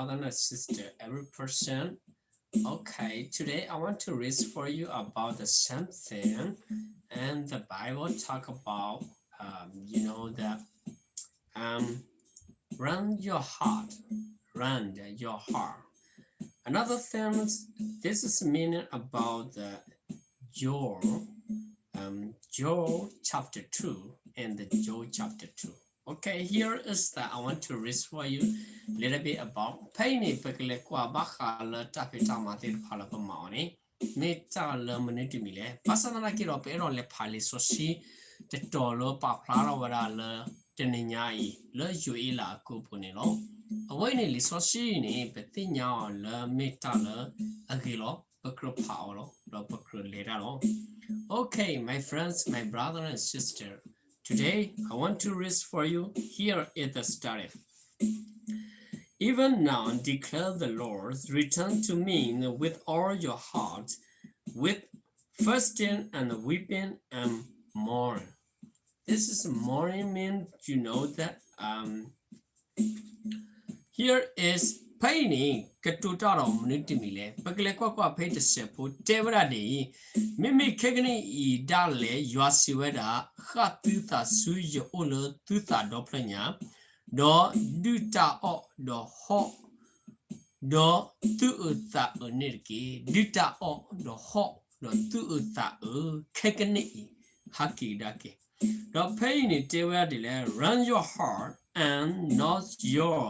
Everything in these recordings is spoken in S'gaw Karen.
brother and sister, every person. Okay, today I want to read for you about the something, and the Bible talk about, um, you know, the, um, run your heart, run your heart. Another thing, this is meaning about the Joel, um, Joel chapter two and the Joel chapter two. Okay, here is that I want to read for you a little bit about ဖဲအံၤန့ၣ် ပကလဲၤကွၢ်ဘၣ်ဃးလၢတၢ်ဖံးတၢ်မၤသ့ၣ်တဖၣ်လၢပမၤအီၤန့ၣ် မ့ၢ်တၢ်လၢမနုၤတမံၤလဲၣ်. ဘၣ်ဆၣ်သနာ်က့ဒီး ပအဲၣ်ဒိးလဲၤဖးလံာ်စီဆှံ တတီၤလၢပာ်ဖျါထီၣ်ဝဲဒၣ်လၢတနံၤညါအံၤ လၢယိၤအ့လးအကိာ်ပူၤန့ၣ်လီၤ. အဝဲအံၤန့ၣ် လံာ်စီဆှံအံၤန့ၣ် ပသ့ၣ်ညါအီၤလၢမ့ၢ်တၢ်လၢအဂ့ၤလီၤ. ပကြၢးဖးအီၤလီၤ ဒီးပကြၢးလဲၤတၢ်လီၤ. Okay, my friends, my brother and sister, today I want to read for you. Here is the story. Even now, declare the Lord, return to me with all your heart, with fasting and weeping and mourn. This is mourning mean, you know that, um, here is ဖဲအံၤန့ၣ် ကတိၤတၢ်ဒီးမနုၤတမံၤလဲၣ်. ပကလဲၤကွၢ်ကွၢ်ဖဲအံၤတစဲးဖိ တဲဝဲဒၣ်ဒ်အံၤ, မ့မ့ၢ်ခဲကနံၣ်အံၤဒၣ်လဲာ် ယွၤစံးဝဲဒၣ်, ဃၣ်သုသးဆူယအိၣ်လၢသုသးဒီဖျၢၣ်ညါ, ဒီးဒုၣ်တၢ်အီၣ်ဒီးဟီၣ် ဒီးသူၣ်အုးသးအုးန့ၣ်တက့ၢ်. ဒုၣ်တၢ်အီၣ်ဒီးဟီၣ်ဒီးသူၣ်အုးသးအုး ခဲကနံၣ်အံၤ ဟးက့ၤကဒါက့ၤ. ဒီးဖဲအံၤန့ၣ်တဲဝဲဒၣ်ဒ်လဲၣ်, rend your heart and not your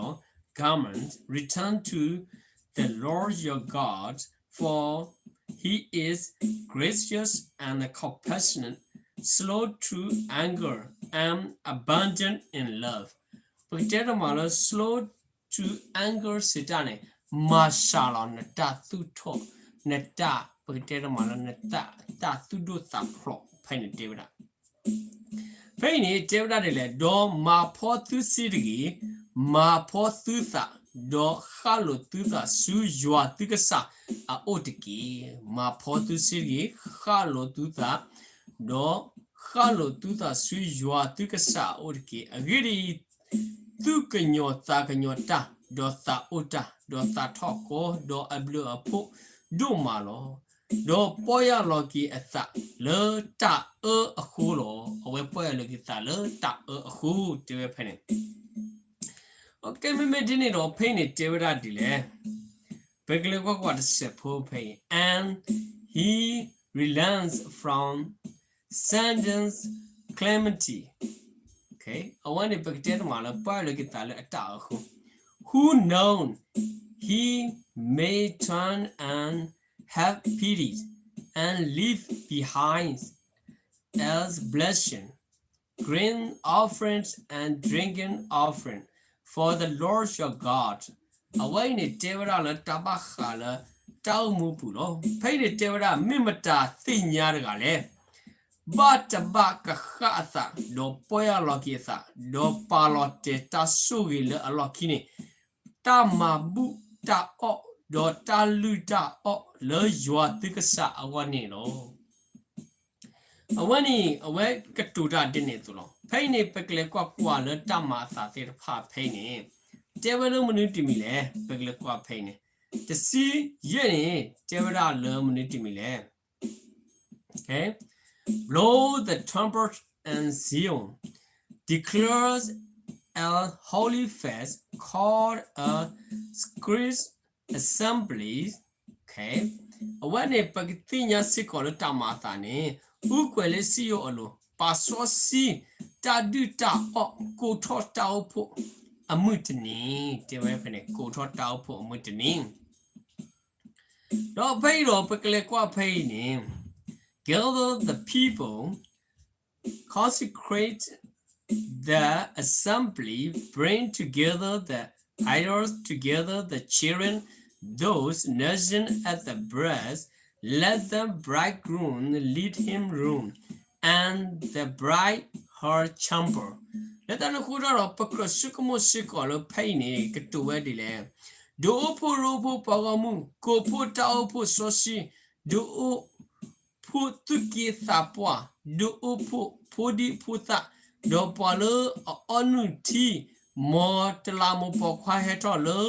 garment, return to the Lord your God, for he is gracious and compassionate, slow to anger and abundant in love. ပကတဲတမးလၢ slow to anger စံးတၢ်န့ၣ် မၤစှၤလီၤနတၢ်သူၣ်ထီၣ်, နတၢ် ပကတဲတမးလၢနတၢ်သူၣ်ဒိၣ်သးဖျိး ဖဲန့ၣ်တဲဝဲဒၣ်. ဖဲအံၤန့ၣ်တဲဝဲဒၣ်ဒ်လဲၣ်, ဒီးမၤဖှီသုစ့တဂ့ၤ, မၤဖှီသုသး, ဒီးဃၣ်လိာ်သုသးဆူယွၤသုကစၢ်အအိၣ်တက့ၢ်. မၤဖှီသုစ့တဂ့ၤ, ဃၣ်လိာ်သုသး, ဒီးဃၣ်လိာ်သုသးဆူယွၤသုကစၢ်အအိၣ်တက့ၢ်. အဂ့ၢ်ဒ်အံၤ, သူၣ်ကညီၤသးကညီၤတၢ်, ဒီးသးအိၣ်တၢ်, ဒီးသးထီၣ်ကီ, ဒီးအဘျုးအဖှိၣ်ဒိၣ်မးလီၤ. ဒီးပီၢ်ယၢ်လီၤက့ၤအသးလၢတၢ်အၢအဃိလီၤ. အဝဲပီၢ်ယၢ်လီၤက့ၤသးလၢတၢ်အၢအဃိ တဲဝဲဖဲန့ၣ်. Okay, မ့မ့ၢ်ဒ်န့ၣ်ဒီး ဖဲအံၤန့ၣ်တဲဝဲဒၣ်ဒ်လဲၣ်. ပကလဲၤကွၢ်ကွၢ်တစဲးဖိဖဲအံၤ, and he relents from sending calamity. Okay, အဝဲန့ၣ်ပကတဲတမးလၢ ပီၢ်ယၢ်လီၤက့ၤသးလၢအတၢ်အၢအဃိ, who knows he may turn and have pity and leave behind as blessing, grain offerings and drinking offering for the Lord your God. အဝဲအံၤန့ၣ်တဲဝဲဒၣ်လၢတၢ်ဘၣ်ဃးလၢတၢ်အိၣ်မူပူၤလီၤ. ဖဲအံၤန့ၣ်တဲဝဲဒၣ် မ့ၢ်မတၤသ့ၣ်ညါတဂၤလဲၣ်, ဘၣ်တဘၣ်ကဃၣ်အသး, ဒီးပီၢ်ယၢ်လီၤက့ၤအသး, ဒီးပာ်လီၤတဲာ်တၢ်ဆိၣ်ဂ့ၤလၢအလီၢ်ခံန့ၣ်, တၢ်မၤဘူၣ်တၢ်အီၣ်, ဒီးတၢ်လုၢ်တၢ်အီၣ်လၢယွၤသုကစၢ်အဂီၢ်န့ၣ်လီၤ. အဝဲန့ၣ် အဝဲကတိၤတၢ်ဒ်န့ၣ်အသိးလီၤ. ဖဲအံၤန့ၣ် ပကလဲၤကွၢ်ကွၢ်လၢတၢ်မၤအသးသ့ၣ်တဖၣ်ဖဲအံၤန့ၣ် တဲဝဲလၢမနုၤတမံၤလဲၣ်. ပကလဲၤကွၢ်ဖဲအံၤန့ၣ် တဆံယဲၢ်န့ၣ် တဲဝဲဒၣ်လၢမနုၤတမံၤလဲၣ်. Okay. Blow the trumpet in Zion, declare a holy fast, call a sacred assembly. Okay. အဝဲန့ၣ် ပကသ့ၣ်ညါစ့ၢ်ကီးလၢတၢ်မၤအသးန့ၣ် အူကွဲၤလၢစံယိၣ်အလိၤ, ပာ်စီဆှံတၢ်ဒုၣ်တၢ်အီၣ်, ကိးထီၣ်တၢ်အိၣ်ဖှိၣ်အမုၢ်တနံၤ, တဲဝဲဖဲန့ၣ် ကိးထီၣ်တၢ်အိၣ်ဖှိၣ်အမုၢ်တနံၤ. ဒီးဖဲအံၤဒီးပကလဲၤကွၢ်ဖဲအံၤန့ၣ် gather the people, consecrate the assembly, bring together the elders, together the children, those nursing at the breast, let the bridegroom lead him room, and the bride her chamber. လၢတၢ်န့ၣ်အဃိဒီး ပကြၢးဆိကမိၣ်စ့ၢ်ကီးလၢဖဲအံၤန့ၣ် ကတိၤဝဲဒ်လဲၣ်. ဒုးအိၣ်ဖှိၣ်ရိဖှိၣ်ပှၤဂီၢ်မုၢ်, ကိးဖှိၣ်တၢ်အိၣ်ဖှိၣ်စီဆှံ, ဒုးအိၣ်ဖှိၣ်သူၣ်က့သးပှၢ်, ဒုးအိၣ်ဖှိၣ်ဖိဒံဖိသၣ်, ဒီးပှၤလၢအအီနုၢ်ထံ, မ်တလးမူးပိာ်ခွါဟဲထီၣ်လၢ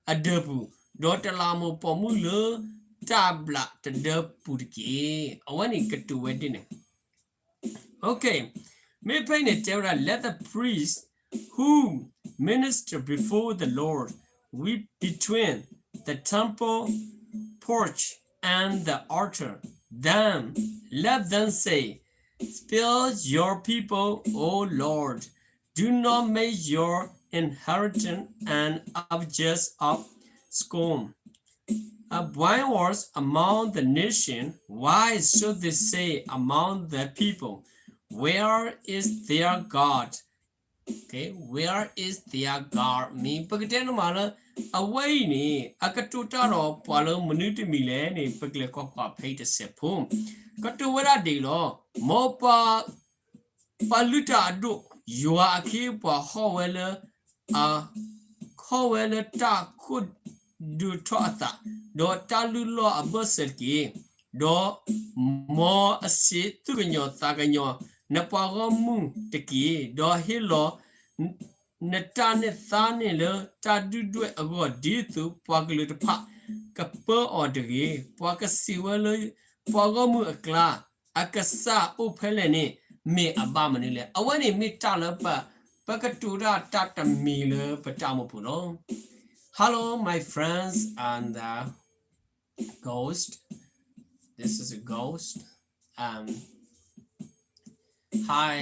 အဒၢးပူၤ, ဒီးတလးမိၢ်ပိာ်မုၣ်လၢတၢ်ဘျးတဒၢပူၤတက့ၢ်. အဝဲန့ၣ်ကတိၤဝဲဒ်န့ၣ်. Okay, မ့ၢ်ဖဲအံၤန့ၣ်တဲဝဲဒၣ်, let the priests who minister before the Lord weep between the temple porch and the altar. Then let them say, spare your people, O Lord. Do not make your inheritance an object of scorn, a byword among the nation. Why should they say among the people, where is their God? Okay, where is their God? မ့ၢ်ပကတဲန့ၣ်မးလၢ အဝဲအံၤန့ၣ် အကတိၤတၢ်ဒီးပှၤလၢမနုၤတမံၤလဲၣ်န့ၣ် ပကလဲၤကွၢ်ကွၢ်ဖဲအံၤတစဲးဖိ, ကတိၤဝဲဒၣ်ဒ်အံၤလီၤ. မ်ပှၤ ပှၤလုၢ်တၢ်အဒိၣ် ယွၤအခ့အပှၤဟီၣ်ဝဲလၢ အ ဟီၣ်ဝဲလၢတၢ်ခိၣ်ဒုးထီၣ်အသး, ဒီးတၢ်လုၢ်လီၢ်အဘၢၣ်စၢၤတက့ၢ်. ဒီးမ်အဆံးသူၣ်ကညီၤသးကညီၤ နပှၤဂီၢ်မုၢ်တက့ၢ်. ဒီးဟ့ၣ်လီၤ နတၢ်န့ၢ်သါန့ၣ်လၢတၢ်ဒုၣ်ဒွဲၣ်အဂီၢ် ဒ်သိးပှၤကလုာ်တဖၣ်ကပၢအီၤတဂ့ၤ. ပှၤကစံးဝဲလၢ ပှၤဂီၢ်မုၢ်အကျါ အကစၢ်အိၣ်ဖဲလဲၣ်န့ၣ် မ့ၢ်အဘၣ်မနုၤလဲၣ်. အဝဲန့ၣ်မ့ၢ်တၢ်လၢပ ပကတိၤတၢ်တၢ်တမံၤလၢပတၢ်အိၣ်မူပူၤလီၤ. Hello, my friends and the ghost. This is a ghost. Um, hi.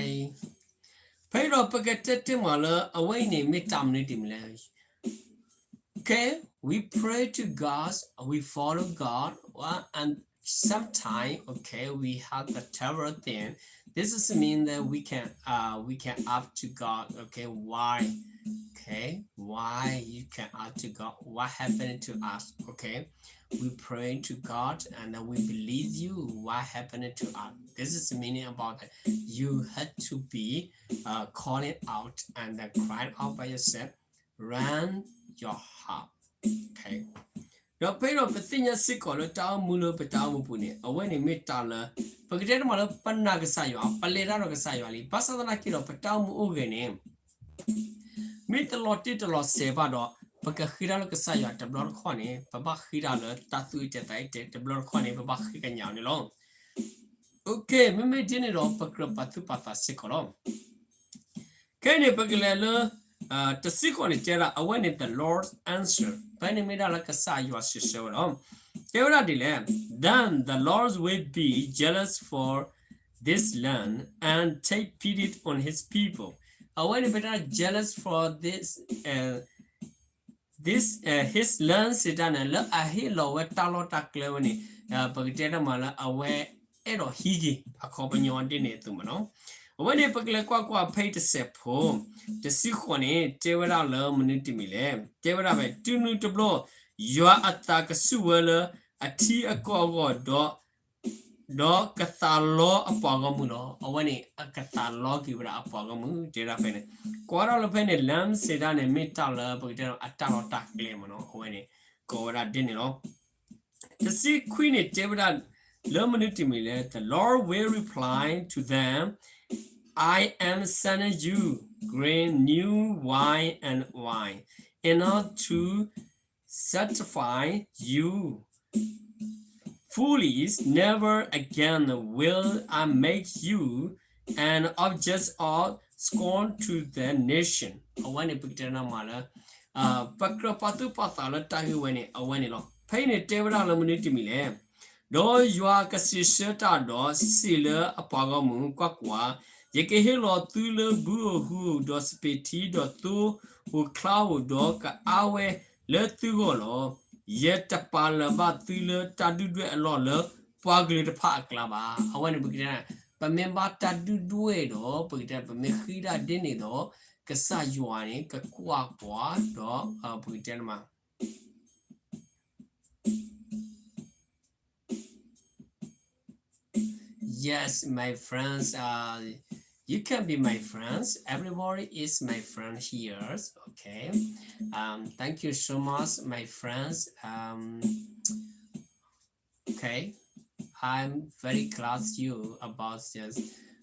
ဖဲအံၤဒီးပကတဲတ့ၢ်မးလၢ အဝဲအံၤန့ၣ်မ့ၢ်တၢ်မနုၤတမံၤလဲၣ်. Okay, we pray to God, we follow God, uh, and sometimes, okay, we have the terrible thing. This is mean that we can, uh, we can ask to God, okay, why? Okay, why you can ask to God? What happened to us? Okay, we pray to God and we believe you. What happened to us? This is the meaning about that. You had to be, uh, calling out and then crying out by yourself. Run your heart. Okay. ဒီးဖဲဒီးပသ့ၣ်ညါစ့ၢ်ကီးလၢတၢ်အိၣ်မူလၢပတၢ်အိၣ်မူပူၤန့ၣ် အဝဲန့ၣ်မ့ၢ်တၢ်လၢ ပကတဲတမးလၢပနာ်ကစၢ်ယွၤ, ပလဲၤတၢ်ဒီးကစၢ်ယွၤလံ. ဘၣ်ဆၣ်သနာ်က့ဒီး ပတၢ်အိၣ်မူအိၣ်ဂဲၤန့ၣ် မ့ၢ်တလီၤတံၢ်တလီၤဆဲးဘၣ်ဒီး ပကဃ့တၢ်လၢကစၢ်ယွၤတဘျီတခီၣ်န့ၣ် ပဘၣ်ဃ့တၢ်လၢတၢ်သူၣ်အံၤတဲသးအံၤတဲ, တဘျီတခီၣ်န့ၣ် ပဘၣ်ဃ့ကညးအီၤန့ၣ်လီၤ. Okay, မ့မ့ၢ်ဒ်န့ၣ်ဒီး ပကြၢးပာ်သူၣ်ပာ်သးစ့ၢ်ကီးလီၤ. ခဲအံၤန့ၣ် ပကလဲၤလၢ တဆံဃိးန့ၣ် တဲဒၣ် အဝဲန့ၣ် the Lord's answer, ဖဲန့ၣ်မ့ၢ်ဒၣ်လၢကစၢ်ယွၤစံးဆၢဝဲလီၤ. တဲဝဲဒၣ်ဒ်လဲၣ်, Then the Lord will be jealous for this land and take pity on his people. အဝဲန့ၣ် ပတဲ jealous for this, uh, this, uh, his land စံးတၢ်န့ၣ် လၢအဟ့ၣ်လီၤဝဲတၢ်လီၢ်တၢ်ကျဲဝဲန့ၣ်, ပကတဲတမးလၢအဝဲအဲၣ်ဒိးဟံးက့ၤ အခီပညီဒ်န့ၣ်အသိးမးနီၤ. အဝဲန့ၣ် ပကလဲၤကွၢ်ကွၢ်ဖဲအံၤတစဲးဖိ, တဆံဃိးန့ၣ် တဲဝဲဒၣ်လၢမနုၤတမံၤလဲၣ်. တဲဝဲဒၣ်ဖဲ တုၤနုၤတဘျီ ယွၤအသးကဆူၣ်ဝဲလၢအထံအကီၢ်အဂီၢ်ဒီး ဒီးကသးလီအပှၤဂီၢ်မုၢ်လီၤ. အဝဲန့ၣ် အကသးလီက့ၤဝဲဒၣ်အပှၤဂီၢ်မုၢ် တဲဒၣ်ဖဲန့ၣ်. ကွၢ်ထီၣ်လၢဖဲန့ၣ် land စံးတၢ်န့ၣ် မ့ၢ်တၢ်လၢပကတဲအတၢ်လီၢ်တၢ်ကျဲမးနီၤ. အဝဲန့ၣ် ကိးဝဲဒၣ်ဒ်န့ၣ်လီၤ. တဆံခွံန့ၣ် တဲဝဲဒၣ်လၢမနုၤတမံၤလဲၣ်. The Lord will reply to them, I am sending you grain, new wine and wine, enough to satisfy you. Foolish, never again will I make you an object of scorn to the nation. အဝဲန့ၣ် ပကတဲနီၢ်မးလၢ ပကြၢးပာ်သူၣ်ပာ်သးလၢတၢ်ဂ့ၢ်ဝဲန့ၣ် အဝဲန့ၣ်လီၤ. ဖဲအံၤန့ၣ် တဲဝဲဒၣ်လၢမနုၤတမံၤလဲၣ်. ဒီးယွၤကစံးဆၢတၢ်ဒီးစံးလၢအပှၤဂီၢ်မုၢ်, ကွၢ်ကွၢ်, ယကဟ့ၣ်လီၤသုလၢဘုဧိၤဟုဧိၤ, ဒီးစပံးထံ, ဒီးသိဧိၤချါဧိၤ, ဒီးကအါဝဲလၢသုဂီၢ်လီၤ. ယတပာ်လၢၤဘၣ်သုလၢတၢ်ဒုၣ်ဒွဲၣ်အလီၢ်လၢပှၤကလုာ်တဖၣ်အကျါဘၣ်. အဝဲန့ၣ် ပကတဲ ပမ့ၢ်ဘၣ်တၢ်ဒုၣ်ဒွဲၣ်ဒီး ပကတဲ ပမ့ၢ်ဃ့တၢ်ဒ်န့ၣ်ဒီး ကစၢ်ယွၤန့ၣ် ကကွၢ်ပှၤဒီး ပကတဲမး Yes, my friends, uh, you can be my friends. Everybody is my friend here. Okay. Um, thank you so much, my friends. Um, okay. I'm very glad you about this.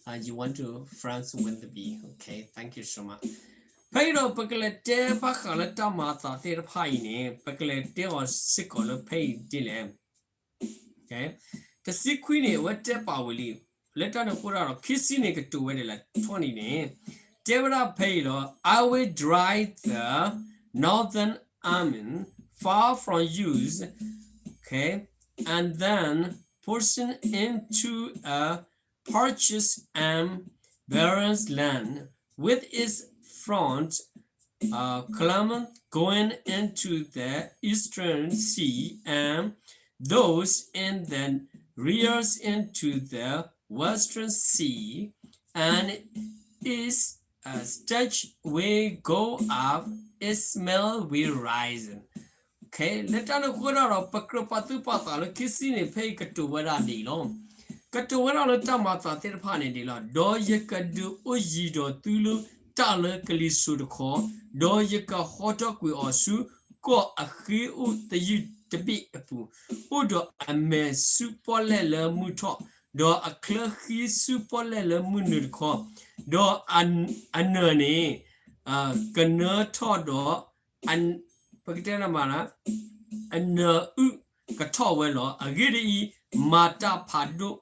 Uh, you want to friends with me. Okay. Thank you so much. ဖဲအံၤဒီးပကလဲၤတဲဘၣ်ဃးလၢတၢ်မၤအသးသ့ၣ်တဖၣ်အံၤန့ၣ် ပကလဲၤတဲအီၤစ့ၢ်ကီးလၢဖဲအံၤဒ်လဲၣ်. တဆံခွံန့ၣ် အဝဲတဲပာ်ဝံၤလံ, လၢတၢ်န့ၣ်အဃိဒီး ခံဆံန့ၣ်ကတိၤဝဲဒ်လဲၣ်, ထွံၣ်န့ၣ်န့ၣ် တဲဝဲဒၣ်ဖဲအံၤလီၤ, I will drive the northern army far from you, okay, and then pushing into a parched and barren land, with its front uh, Clement going into the eastern sea, and those in the rears into the western sea, and its uh, stench will go up, its smell will rise. လၢတၢ်န့ၣ်အဃိဒီး ပကြၢးပာ်သူၣ်ပာ်သးလၢခံဆံန့ၣ် ဖဲအံၤကတိၤဝဲဒၣ်ဒ်အံၤလီၤ. ကတိၤဝဲဒၣ်လၢတၢ်မၤအသးသ့ၣ်တဖၣ်န့ၣ်ဒ်လီၤ. ဒီးယကဒုးအိၣ်ယံၤဒီးသုလၢတၢ်လၢကလံၤစိးတခီ, ဒီးယကဟီထီၣ်ကွံာ်အီၤဆူကီၢ်အဃ့အိၣ်သယုၢ်တဘ့ၣ်အပူၤ, အိၣ်ဒီးအမဲာ်ဆူပီၣ်လဲၣ်လၢမုၢ်ထီၣ်, ဒီးအချၢဃံဆူပီၣ်လဲၣ်လၢမုၢ်နုာ်တခီ, ဒီးအနၢၤန့ၣ် ကနၢထီၣ်ဒီး ပကတဲမး အနၢၤအုၣ်ကထီၣ်ဝဲလီၤ. အဂ့ၢ်ဒ်အံၤ, မၤတၢ်ဖးဒိၣ်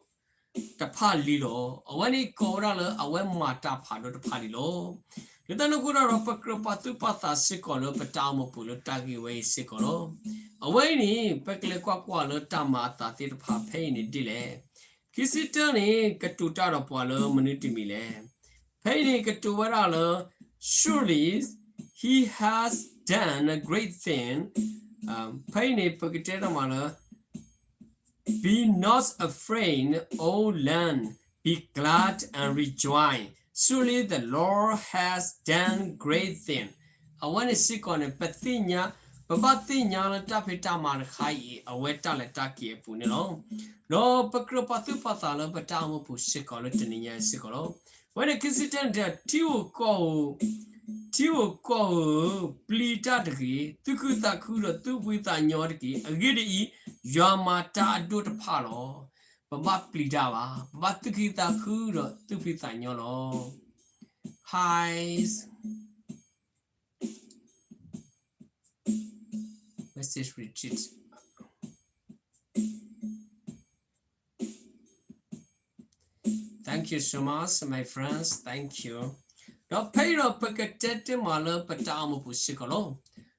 တဖၣ်လံလီၤ. အဝဲန့ၣ်ကိးဝဲဒၣ်လၢအဝဲမၤတၢ်ဖးဒိၣ်တဖၣ်လံလီၤ. လၢတၢ်န့ၣ်အဃိဒီး ပကြၢးပာ်သူၣ်ပာ်သးစ့ၢ်ကီးလၢပတၢ်အိၣ်မူပူၤလၢတၢ်ဂ့ၢ်ဝဲအံၤစ့ၢ်ကီးလီၤ. အဝဲအံၤန့ၣ် ပကလဲၤကွၢ်ကွၢ်လၢတၢ်မၤအသးသ့ၣ်တဖၣ်ဖဲအံၤန့ၣ်ဒ်လဲၣ်. ခံဆံတၢန့ၣ် ကတိၤတၢ်ဒီးပှၤလၢမနုၤတမံၤလဲၣ်. ဖဲအံၤန့ၣ် ကတိၤဝဲဒၣ်လၢ Surely he has done a great thing. ဖဲအံၤန့ၣ် ပကတဲတၢ်မးလၢ Be not afraid, O land, be glad and rejoice. Surely the Lord has done great things. အဝဲန့ၣ်စ့ၢ်ကီးန့ၣ် ပသ့ၣ်ညါ, ပဘၣ်သ့ၣ်ညါလၢတၢ်ဖံးတၢ်မၤတခါအံၤ အဝဲတၢ်လဲၤတၢ်က့ၤအပူၤန့ၣ်လီၤ. ဒီးပကြၢးပာ်သူၣ်ပာ်သးလၢပတၢ်အိၣ်မူပူၤစ့ၢ်ကီးလၢတနံၤညါအံၤစ့ၢ်ကီးလီၤ. အဝဲန့ၣ်ခံဆံတၢန့ၣ် ထံဧိၤကီၢ်ဧိၤ, ထံဧိၤကီၢ်ဧိၤ, ပျံၤတၢ်တဂ့ၤ, သူၣ်ခုသးခုဒီးသူၣ်ဖှံသးညီတက့ၢ်. အဂ့ၢ်ဒ်အံၤ, ယွၤမၤတၢ်အဒိၣ်တဖၣ်လီၤ. ပဘၣ်ပျံၤတၢ်ဘၣ်, ပဘၣ်သူၣ်ခုသးခုဒီးသူၣ်ဖှံသးညီလီၤ. Hi, message retreat. Thank you so much, my friends. Thank you. ဒီးဖဲအံၤဒီးပကတဲတ့ၢ်မးလၢပတၢ်အိၣ်မူပူၤစ့ၢ်ကီးလီၤ.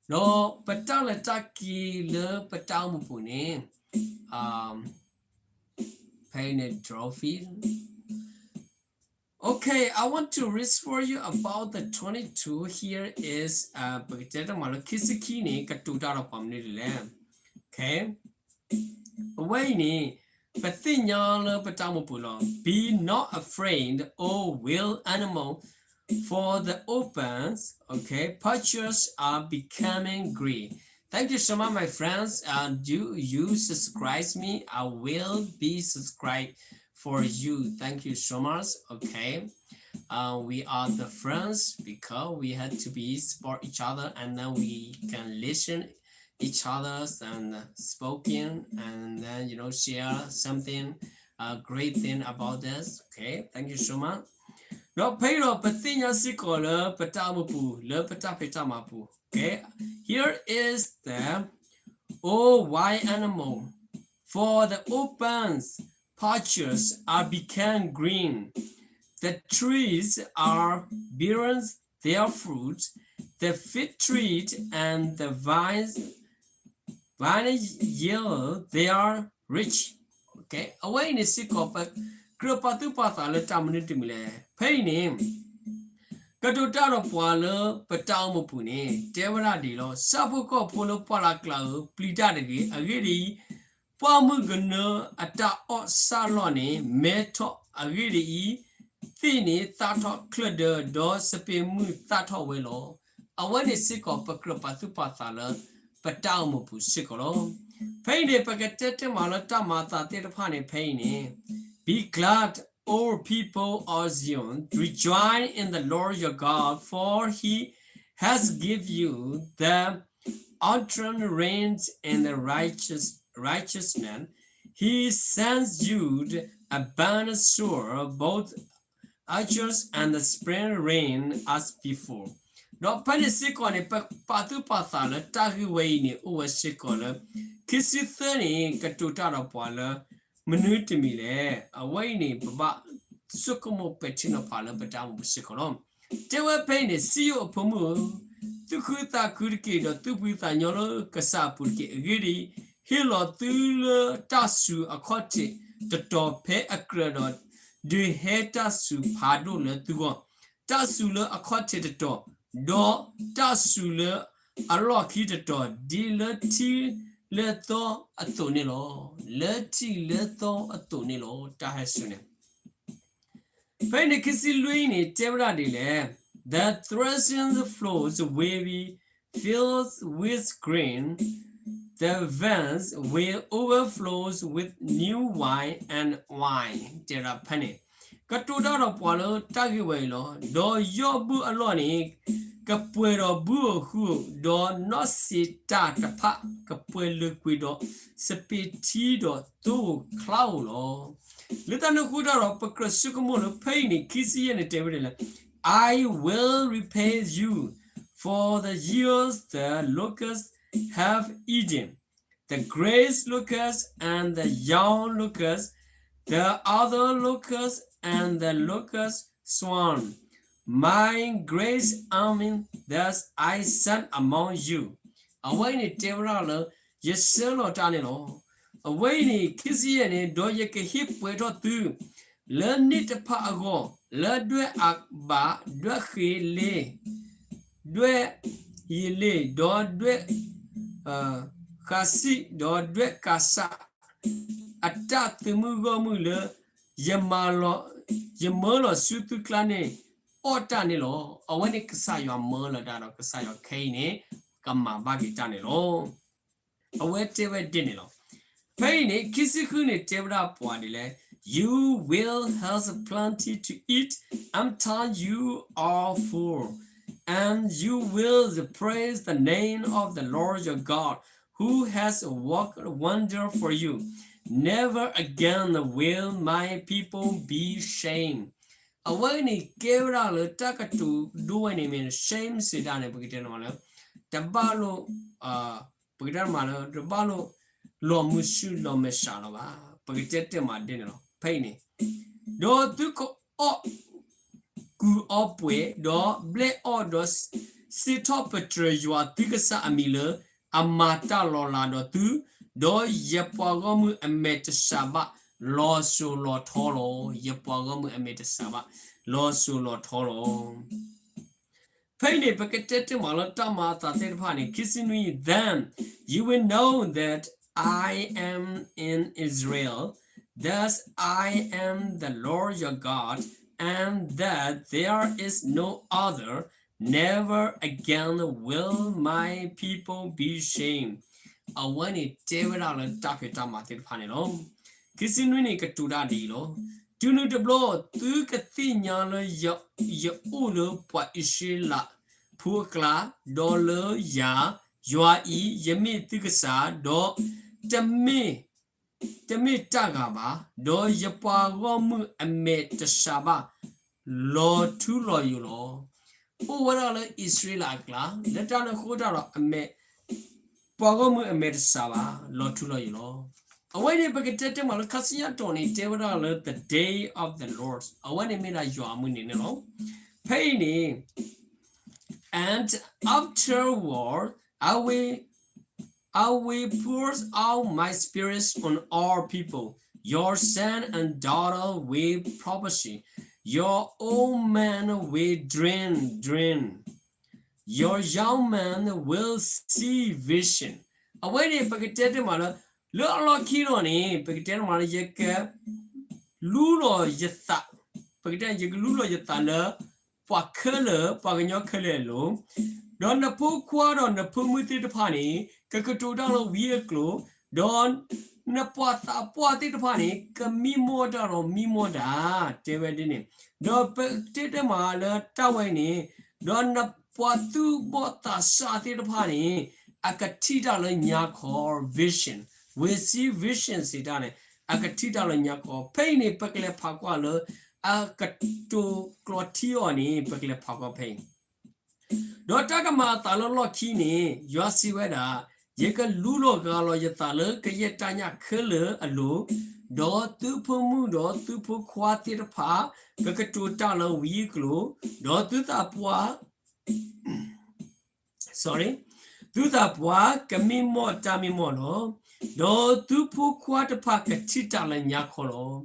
ဒီးပတၢ်လဲၤတၢ်က့ၤလၢပတၢ်အိၣ်မူပူၤစ့ၢ်ကီးလီၤ. ဖဲအံၤန့ၣ် trophy. Okay, I want to read for you about the twenty-two. Here is, ပကတဲတ့ၢ်မးလၢခံဆံခံန့ၣ် ကတိၤတၢ်ဒီးပှၤမနုၤဒ်လဲၣ်. Okay. အဝဲအံၤန့ၣ် ပသ့ၣ်ညါလၢပတၢ်အိၣ်မူပူၤလီၤ. Be not afraid, O wild animal, for the opens, okay, pastures are becoming green. Thank you so much, my friends. Uh, do you subscribe me? I will be subscribed for you. Thank you so much. Okay. Uh, we are the friends because we had to be support each other, and then we can listen each other's and spoken, and then, you know, share something, a great thing about this. Okay, thank you so much. ဒီးဖဲအံၤဒီးပသ့ၣ်ညါစ့ၢ်ကီးလၢပတၢ်အိၣ်မူပူၤ လၢပတၢ်ဖံးတၢ်မၤပူၤ. Okay, here is the, oh, wild animal, for the opens pastures are become green. The trees are bearing their fruit. The fig tree and the vines, vine yield their rich. Okay, အဝဲအံၤန့ၣ်စ့ၢ်ကီး ပကြၢးပာ်သူၣ်ပာ်သးလၢတၢ်မနုၤတမံၤလဲၣ်. ဖဲအံၤန့ၣ် ကတိၤတၢ်ဒီးပှၤလၢပတၢ်အိၣ်မူပူၤန့ၣ် တဲဝဲဒၣ်ဒ်အံၤလီၤ. ဆၣ်ဖိကီၢ်ဖိလၢပှၢ်လၢ်ကျါဧၢ, ပျံၤတၢ်တဂ့ၤ. အဂ့ၢ်ဒ်အံၤ, ပှၢ်မုၢ်ကနၢအတၢ်အီၣ်ဆၣ်လီၢ်န့ၣ် မဲထီၣ်. အဂ့ၢ်ဒ်အံၤ, သ့ၣ်န့ၣ်သၣ်ထီၣ်ချၢၣ်ဒၢ, ဒီးစပံးမုၢ်သၣ်ထီၣ်ဝဲလီၤ. အဝဲန့ၣ်စ့ၢ်ကီး ပကြၢးပာ်သူၣ်ပာ်သးလၢပတၢ်အိၣ်မူပူၤစ့ၢ်ကီးလီၤ. ဖဲအံၤန့ၣ် ပကတဲတ့ၢ်မးလၢတၢ်မၤအသးသ့ၣ်တဖၣ်န့ၣ် ဖဲအံၤန့ၣ် Be glad, O people of Zion, rejoice in the Lord your God, for he has given you the autumn rains and the righteous, righteousness. He sends you the abundant shower, both autumn and the spring rain as before. ဒီးဖဲန့ၣ်စ့ၢ်ကီးန့ၣ် ပပာ်သူၣ်ပာ်သးလၢတၢ်ဂ့ၢ်ဝဲအံၤန့ၣ် အိၣ်ဝဲစ့ၢ်ကီးလၢ ခံဆံသၢန့ၣ် ကတိၤတၢ်ဒီးပှၤလၢ မနုၤတမံၤလဲၣ်. အဝဲအံၤန့ၣ် ပဘၣ်ဆိကမိၣ်ပဲာ်ထံနီၤဖးလၢပတၢ်အိၣ်မူပူၤစ့ၢ်ကီးလီၤ. တဲဝဲဖဲအံၤန့ၣ် စံယိၣ်အဖိမုၣ်ဧၢ, သူၣ်ခုသးခုတက့ၢ်, ဒီးသူၣ်ဖှံသးညီလၢကစၢ်အပူၤတက့ၢ်. အဂ့ၢ်ဒ်အံၤ, ဟ့ၣ်လီၤသုလၢတၢ်စူၤအခီၣ်ထံးတတီၤဖဲအကြၢးဒီး, ဒုးဟဲတၢ်စူၤဖးဒိၣ်လၢသုဂီၢ်, တၢ်စူၤလၢအခီၣ်ထံးတတီၤ, ဒီးတၢ်စူၤလၢအလီၢ်ခံတတီၤ, ဒ်လၢထံလၢသီအသိးန့ၣ်လီၤ. လၢထံလၢသီအသိးန့ၣ်လီၤ. တၢ်ဟဲစူၤန့ၣ် ဖဲအံၤန့ၣ် ခံဆံလွံၢ်န့ၣ် တဲဝဲဒၣ်ဒ်လဲၣ်. The threshing floors will be filled with grain, the vats will overflow with new wine and oil. တဲဒၣ်ဖဲန့ၣ် ကတိၤတၢ်ဒီးပှၤလၢတၢ်ဂ့ၢ်ဝဲအံၤလီၤ. ဒီးယီၢ်ဘုၣ်အလီၢ်န့ၣ် ကပှဲၤဒီးဘုဧိၤဟုဧိၤ, ဒီးနီၣ်စံးတၢ်တဖၣ်ကပှဲၤလၢကွံာ်ဒီး စပံးထံဒီးသိဧိၤချါဧိၤလီၤ. လၢတၢ်န့ၣ်အဃိတၢ်ဒီး ပကြၢးဆိကမိၣ်လၢဖဲအံၤန့ၣ် ခံဆံယဲၢ်န့ၣ် တဲဝဲဒ်လဲၣ်. I will repay you for the years the locusts have eaten, the great locust and the young locust, the other locust and the locust swarm, my great army that I sent among you. အဝဲအံၤန့ၣ်တဲဝဲဒၣ်လၢ ယဆှၢလီၤတၢ်န့ၣ်လီၤ. အဝဲအံၤန့ၣ် ခံဆံယဲၢ်န့ၣ် ဒီးယကဟ့ၣ်ပှဲၤထီၣ်သု လၢန့ၣ်တဖၣ်အဂီၢ်, လၢဒွဲၣ်အဘး, ဒွဲၣ်ဃ့လ့, ဒွဲၣ်ယလ့ၣ်, ဒီးဒွဲၣ် ဃးစံၣ်, ဒီးဒွဲၣ်ကးစၢ်, အတၢ်သုးမုၢ်ဂီၢ်မုၢ်လၢ ယမၤလီၤ, ယမၢလီၤဆူသုကျါန့ၣ် အီၣ်တၢ်န့ၣ်လီၤ. အဝဲန့ၣ်ကစၢ်ယွၤမၢလီၤတၢ်ဒီး ကစၢ်ယွၤခဲအံၤန့ၣ် ကမၤဘၣ်က့ၤတၢ်န့ၣ်လီၤ. အဝဲတဲဝဲဒ်န့ၣ်လီၤ. ဖဲအံၤန့ၣ် ခံဆံဃုန့ၣ် တဲဝဲဒၣ်ပှၤဒ်လဲၣ်. You will have plenty to eat until you are full, and you will praise the name of the Lord your God, who has worked wonder for you. Never again will my people be shamed. အဝဲန့ၣ်ကဲဝဲဒၣ်လၢတၢ်ကတိၤဒိဝဲန့ၣ်မ့ၢ် shame စံးဒၣ်န့ၣ် ပကတဲန့ၣ်မးလၢ တဘၣ်လိၣ် ပကတဲမးလၢ တဘၣ်လိၣ် လီၤမုၢ်ဆူၣ်လီၤမဲာ်ဆှးလီၤဘၣ်. ပကတဲတဲမးဒ်န့ၣ်လီၤ. ဖဲအံၤန့ၣ် ဒီးသုကအီၣ် ကူးအီပှဲၤ, ဒီးဘျဲၣ်အီၣ်, ဒီးစံးထီၣ်ပတြၢၤယွၤသုကစၢ်အမံၤလၢ အမၤတၢ်လီၤလးဒီးသု, ဒီးယပှၤဂီၢ်မုၢ်အမဲာ်တဆှးဘၣ် လီၤစိၤလီၤထီလီၤ. ယပှၤဂီၢ်မုၢ်အမဲာ်တဆှးဘၣ် လီၤစိၤလီၤထီလီၤ. ဖဲအံၤန့ၣ် ပကတဲတ့ၢ်မးလၢတၢ်မၤအသးသ့ၣ်တဖၣ်န့ၣ် ခံဆံနွံ Then you will know that I am in Israel, that I am the Lord your God, and that there is no other, never again will my people be shamed. အဝဲန့ၣ်တဲဝဲဒၣ်လၢတၢ်ဖံးတၢ်မၤသ့ၣ်တဖၣ်န့ၣ်လီၤ. ခံဆံနွံန့ၣ် ကတိၤတၢ်ဒ်အံၤလီၤ. တုၤနုၤတဘျီ သုကသ့ၣ်ညါလၢ ယအိၣ်လၢပှၤအံၣ်စရ့လးဖိအကျါ, ဒီးလၢယၤ, ယွၤအံၤ ယမ့ၢ်သုကစၢ်, ဒီးတမ့ၢ် တမ့ၢ်တၢ်ဂၤဘၣ်, ဒီးယပှၤဂီၢ်မုၢ်အမဲာ်တဆှးဘၣ် လီၤထူလီၤယိာ်လီၤ. အိၣ်ဝဲဒၣ်လၢအံၣ်စရ့လးအကျါ, လၢတၢ်န့ၣ်အဃိတၢ်ဒီး အမဲာ် ပှၤဂီၢ်မုၢ်အမဲာ်တဆှးဘၣ် လီၤထူလီၤယိာ်လီၤ. အဝဲန့ၣ် ပကတဲတ့ၢ်မးလၢ ခါဆူညါတီၢ်န့ၣ် တဲဝဲဒၣ်လၢ the day of the Lord, အဝဲန့ၣ်မ့ၢ်ဒၣ်ယွၤအမုၢ်နံၤန့ၣ်လီၤ. ဖဲအံၤန့ၣ် And afterward I will, I will pour out my spirit on all people. Your son and daughter will prophesy. Your old man will dream dream. Your young man will see vision. အဝဲန့ၣ် ပကတဲတ့ၢ်မးလၢ လၢအလီၢ်ခံလီၤန့ၣ် ပကတဲတ့ၢ်မးလၢ ယက လူလီၤယသး, ပကတဲ ယကလူလီၤယသးလၢ ပှၤခဲလၢာ် ပှၤကညီခဲလၢာ်အလိၤ, ဒီးနဖိခွါဒီးနဖိမုၣ်သ့ၣ်တဖၣ်န့ၣ် ကကတိၤတၢ်လၢဝံအကျိၤ, ဒီးနပှၤသးပှၢ်သ့ၣ်တဖၣ်န့ၣ် ကမံမီၢ်တၢ်ဒီးမံမီၢ်တၢ်, တဲဝဲဒ်န့ၣ်, ဒီးပတဲတ့ၢ်မးလၢတၢ်ဝဲအံၤန့ၣ်, ဒီးနပှၤသူၣ်ဘီၣ်သးစၢ်သ့ၣ်တဖၣ်န့ၣ် အကထံၣ်တၢ်လၢညါခီ vision, will see vision စံးတၢ်န့ၣ် အကထံၣ်တၢ်လၢညါခီ, ဖဲအံၤန့ၣ် ပကလဲၤဖးကွၢ်လၢ အကတိၤကျိးထံအီၤန့ၣ် ပကလဲၤဖးကွၢ်ဖဲအံၤ ဒီးတၢ်ကမၤအသးလၢလီၢ်ခံန့ၣ် ယွၤစံးဝဲဒၣ်, ယကလူလီၤဂၢ်လီၤယသးလၢကယဲၢ်တၢ်ညၣ်ခဲလၢာ်အလိၤ, ဒီးသုဖိမုၣ်ဒီးသုဖိခွါသ့ၣ်တဖၣ် ကကတိၤတၢ်လၢဝံအကျိာ်, ဒီးသုသးပှၢ် sorry, သုသးပှၢ်ကမံမီၢ်တၢ်မံမီၢ်လီၤ. ဒီးသုဖိခွါတဖၣ်ကထံၣ်တၢ်လၢညါခီလီၤ.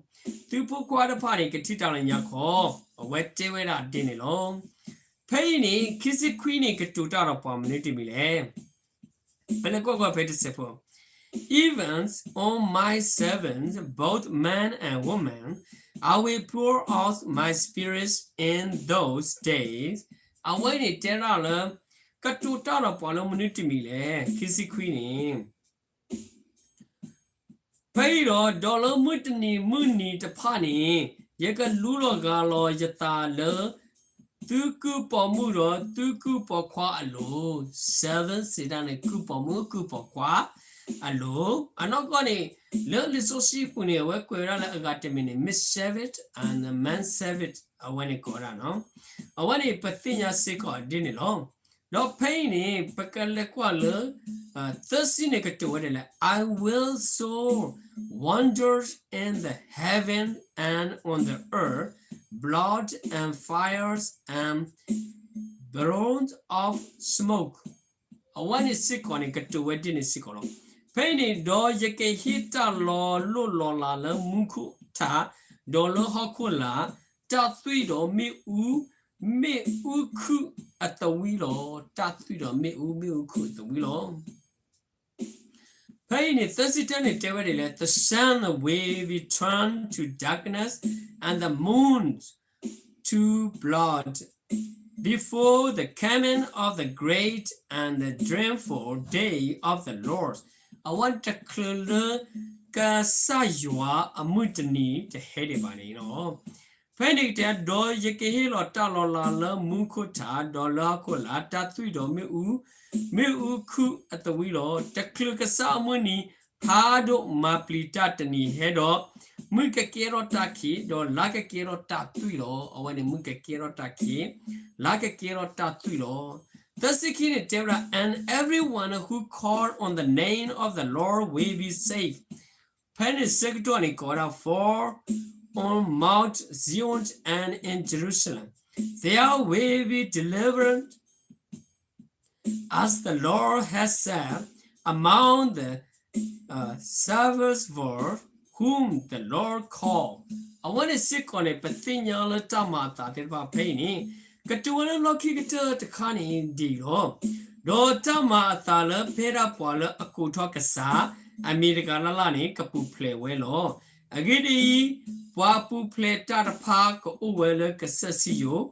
သုဖိခွါတဖၣ်န့ၣ် ကထံၣ်တၢ်လၢညါခီ, အဝဲတဲဝဲဒၣ်ဒ်န့ၣ်လီၤ. ဖဲအံၤန့ၣ် ခံဆံခွံန့ၣ် ကတိၤတၢ်ဒီးပှၤမနုၤတမံၤလဲၣ်. ပလဲၤကွၢ်ကွၢ်ဖဲတစဲးဖိ, Even on my servants, both men and women, I will pour out my spirit in those days. အဝဲန့ၣ်တဲဒၣ်လၢ ကတိၤတၢ်ဒီးပှၤလၢမနုၤတမံၤလဲၣ်, ခံဆံခွံန့ၣ် ဖဲအံၤဒီး ဒီးလၢမုၢ်တနံၤမုၢ်နံၤတဖၣ်န့ၣ် ယကလူလီၤဂၢ်လီၤယသးလၢ သုကုၢ်ပိာ်မုၣ်ဒီးသုကုၢ်ပိာ်ခွါအလိၤ, servant စံးဒၣ်န့ၣ် ကုၢ်ပိာ်မုၣ်ကုၢ်ပိာ်ခွါအလိၤ, အနီၢ်ကီၢ်န့ၣ် လၢလံာ်စီဆှံပူၤန့ၣ် အဝဲကွဲးဝဲဒၣ်လၢအဂၤတမံၤန့ၣ် maid servant and man servant အဝဲန့ၣ်ကိးဒၣ်နီၤ, အဝဲန့ၣ်ပသ့ၣ်ညါစ့ၢ်ကီးဒ်န့ၣ်လီၤ. ဒီးဖဲအံၤန့ၣ် ပကလဲၤကွၢ်လၢ သၢဆံန့ၣ် ကတိၤဝဲဒ်လဲၣ်, I will show wonders in the heaven and on the earth, blood and fires and billows of smoke. အဝဲန့ၣ်စ့ၢ်ကီးန့ၣ် ကတိၤဝဲဒ်န့ၣ်စ့ၢ်ကီးလီၤ. ဖဲအံၤန့ၣ် ဒီးယကဟ့ၣ်တၢ်လီၤလိၢ်လီၤလးလၢမူခိၣ်ထး ဒီးလၢဟီၣ်ခိၣ်လာ်, တၢ်သွံၣ်ဒီးမ့ၣ်အူ, မ့ၣ်အူခုၣ်အသဝံလီၤ. တၢ်သွံၣ်ဒီးမ့ၣ်အူ, မ့ၣ်အူခုၣ်အသဝံလီၤ. ဖဲအံၤန့ၣ် သၢဆံတၢန့ၣ် တဲဝဲဒ်လဲၣ်, The sun will be turned to darkness and the moon to blood before the coming of the great and the dreadful day of the Lord. အဝဲတချုးလၢ ကစၢ်ယွၤအမုၢ်တနံၤတဟဲဒံးဘၣ်န့ၣ်လီၤ. ဖဲန့ၣ်ကတဲ ဒီးယကဟ့ၣ်လီၤတၢ်လီၤလးလၢမူခိၣ်ထး, ဒီးလၢဟီၣ်ခိၣ်လာ်, တၢ်သွံၣ်ဒီးမ့ၣ်အူ, မ့ၣ်အူခုၣ်အသဝံလီၤ. တချုးကစၢ်အမုၢ်နံၤဖးဒိၣ်မၤပျံၤတၢ်တနံၤဟဲဒီး, မုၢ်ကကဲထီၣ်တၢ်ခံး, ဒီးလါကကဲထီၣ်တၢ်သွံၣ်လီၤ. အဝဲန့ၣ်မုၢ်ကကဲထီၣ်တၢ်ခံး, လါကကဲထီၣ်တၢ်သွံၣ်လီၤ. သၢဆံခံန့ၣ်တဲဝဲဒၣ်, And everyone who call on the name of the Lord will be saved. ဖဲန့ၣ်ဆၢကတီၢ်န့ၣ်ကိးဝဲဒၣ်, For on Mount Zion and in Jerusalem there will be deliverance, as the Lord has said, among the uh, servants for whom the Lord call. အဝဲန့ၣ်စ့ၢ်ကီးန့ၣ် ပသ့ၣ်ညါလၢတၢ်မၤအသးသ့ၣ်တဖၣ်ဖဲအံၤန့ၣ် ကတိၤဝဲလၢလီၢ်ခံကတၢၢ်တခါန့ၣ်ဒ်အံၤလီၤ. ဒီးတၢ်မၤအသးလၢဖဲဒၣ်ပှၤလၢအကိးထီၣ်ကစၢ် အမံၤတဂၤလၢ်လၢ်န့ၣ် ကပူၤဖျဲးဝဲလီၤ. အဂ့ၢ်ဒ်အံၤ, ပှၤပူၤဖျဲးတၢ်တဖၣ်ကအိၣ်ဝဲလၢကစၢၢ်စံယိၣ်,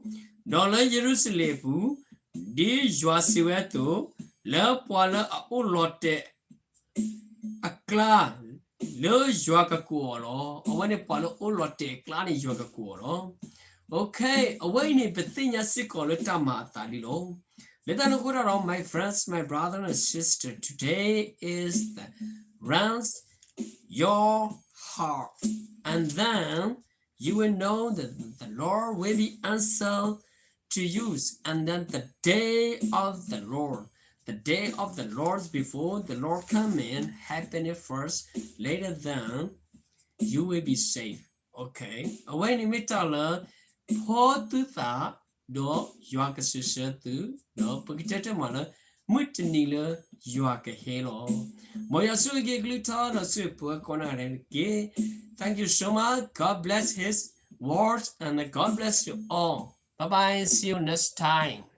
ဒီးလၢယရူၤၡလ့ၣ်အပူၤ, ဒ်ယွၤစံးဝဲအသိး, လၢပှၤလၢအအိၣ်လီၤတဲာ် အကျါ လၢယွၤကကိးအီၤလီၤ. အဝဲန့ၣ်ပှၤလၢအိၣ်လီၤတဲာ်အကျါန့ၣ် ယွၤကကိးအီၤလီၤ. Okay, အဝဲအံၤန့ၣ် ပသ့ၣ်ညါစ့ၢ်ကီးလၢတၢ်မၤအသးလံလီၤ. လၢတၢ်န့ၣ်အဃိတၢ်ဒီး my friends, my brother and sister, today is the round your heart, and then you will know that the Lord will be answered to you, and then the day of the Lord, the day of the Lord before the Lord come in, happen it first, later than you will be saved. Okay, အဝဲန့ၣ်မ့ၢ်တၢ်လၢ ဖီသုသး ဒီးယွၤကစံးဆၢသု, ဒီးပကတဲတမံၤလၢ မုၢ်တနံၤလၢယွၤကဟဲလီၤ. မ်ယွၤဆိၣ်ဂ့ၤက့ၤကလုၢ်ကထါဒီးဆိၣ်ဂ့ၤပှၤကိးဂၤဒဲးတက့ၢ်. Thank you so much. God bless his word and God bless you all. Bye bye. See you next time.